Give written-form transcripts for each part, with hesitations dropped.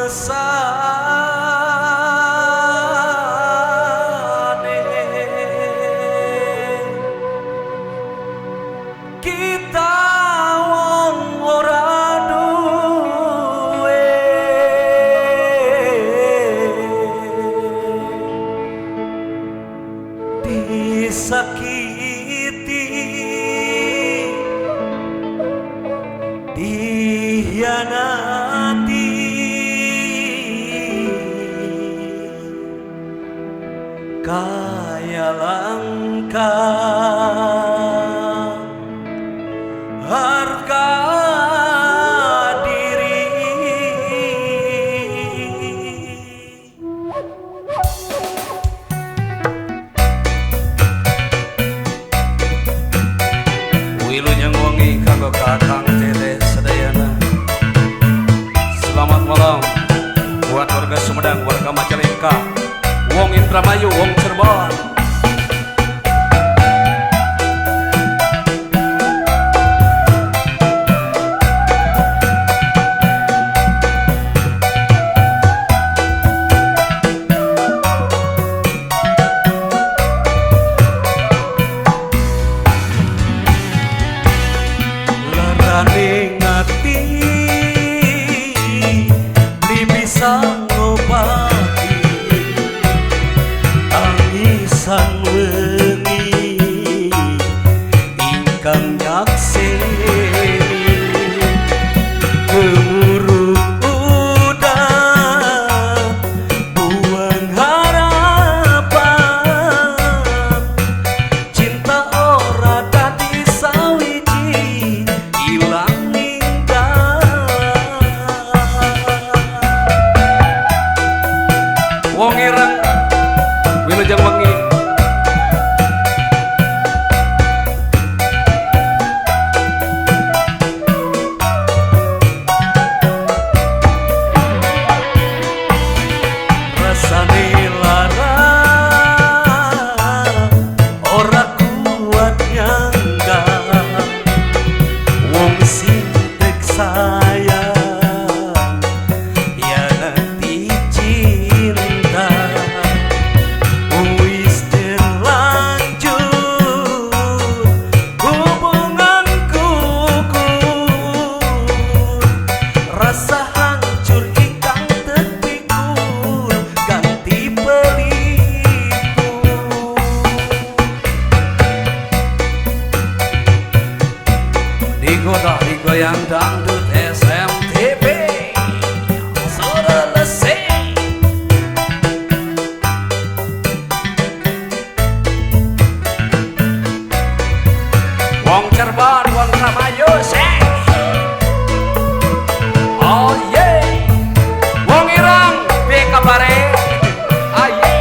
Mesane kita wong ora duwe disakiti dihianati kaya langka harga diri. Wilujeng wengi kanggo Kakang Dede sedayana. Selamat malam buat warga Sumedang, warga Majalengka, wong Indramayu, wong Cirebon. Larane ngati li bisa ngobati tangisan wengi ingkang nyakseni gemuruh udan buang harapan cinta ora dadi sawiji ilang ninggal. Wong ireng wilujeng wengi. Rasane lara ora kuat nyangga wong sing tek sayang hianati cinta wis terlanjur hubunganku rasa hancur ingkang terpikul ganti pelipur. Digoda digoyang dangdut SMTP Sore lese. Wong Cirebon, wong Indramayu sing. Oh yeah. Wong ireng piye kabare? Aye.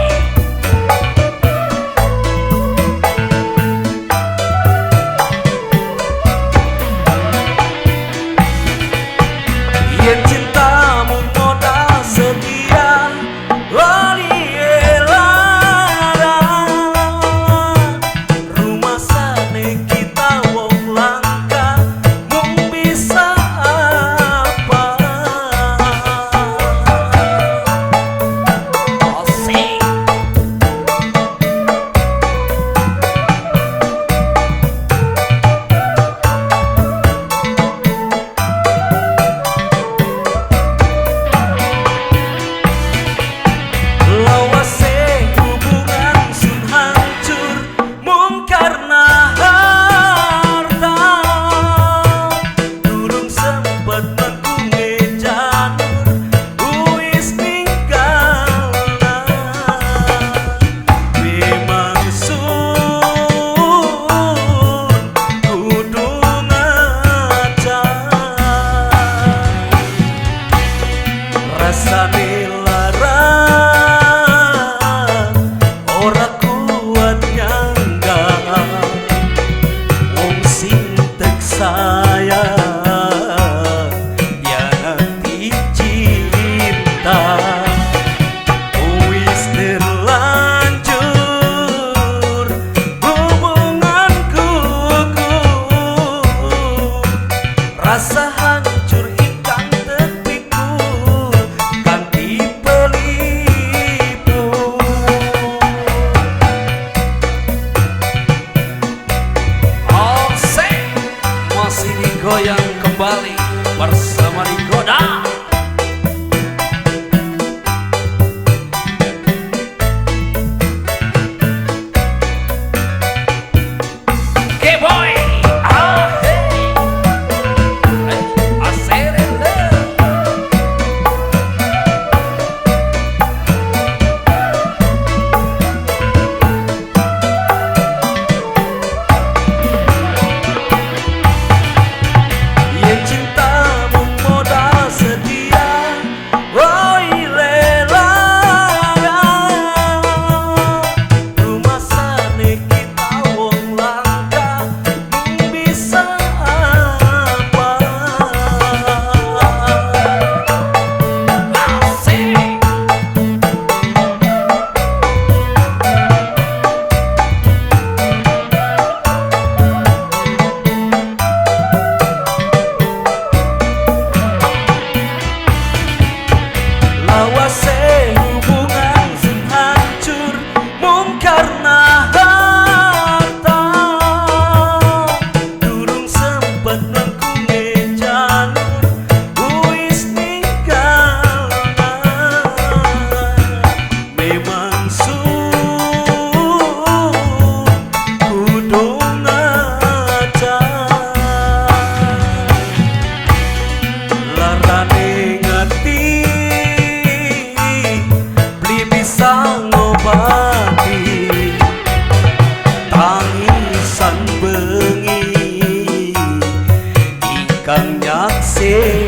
Ingkang nyakseni.